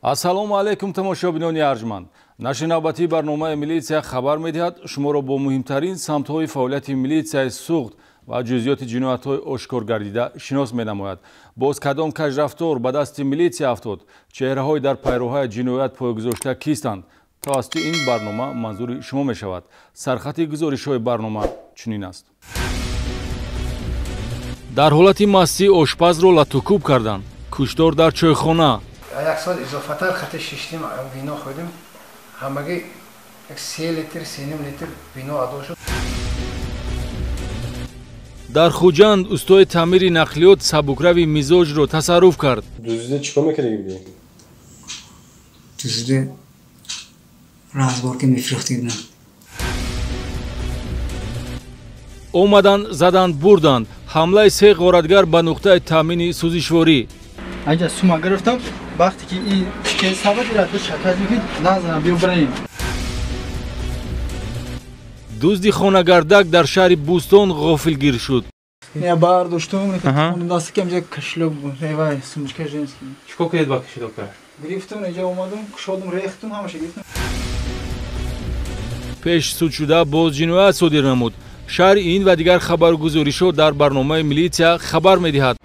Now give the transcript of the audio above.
Ассалому алайкум, тамошобинони арҷманд. Нашри навбатии барномаи милитсия хабар медиҳад шуморо бо муҳимтарин самтҳои фаъолияти милитсияи Суғд ва ҷузъиёти ҷиноятҳои ошкор гардида шинос менамояд. Боз кадом кажрафтор ба дасти милитсия афтод? Чеҳраҳои дар пайроҳаи ҷиноят пойгузошта кистанд? Тавассути ин барнома манзури шумо мешавад. Сархати гузоришҳои барнома чунин аст. Дар ҳолати мастӣ ошпазро латукӯб карданд. Куштор дар чойхона. Як соат изофатар хати шиштим, вино хӯрдем. Ҳамагӣ 3 литр, 3.5 литр вино адо шуд. Дар Хуҷанд устои таъмири нақлиёт сабукрави мизоҷро тасарруф кард. Дуздида чӣ кор мекардӣ будӣ? Дуздида разборка мефурӯхтидам. Омаданд, заданд, бурданд. Ҳамлаи се ғоратгар ба нуқтаи таъмини сӯзишворӣ. Анҷа сума гирифтам, вақте ки ин чикесава дирад, шаказ мекунед, назанам, биё бираем. Дузди хонагардак дар шаҳри Бӯстон ғофилгир шуд. Я бардоштум, дасти ки инҷа кошелёк буд, вай, сумочка женский. Чӣ кор кардед ба кошелёка? Гирифтум, инҷа омадум, кушодум, рехтум, ҳамаша гирифтум. Пеш суд шуда боз ҷиноят содир намуд. Шаҳри ин ва дигар хабаргузоришҳо дар барномаи милитсия хабар медиҳад.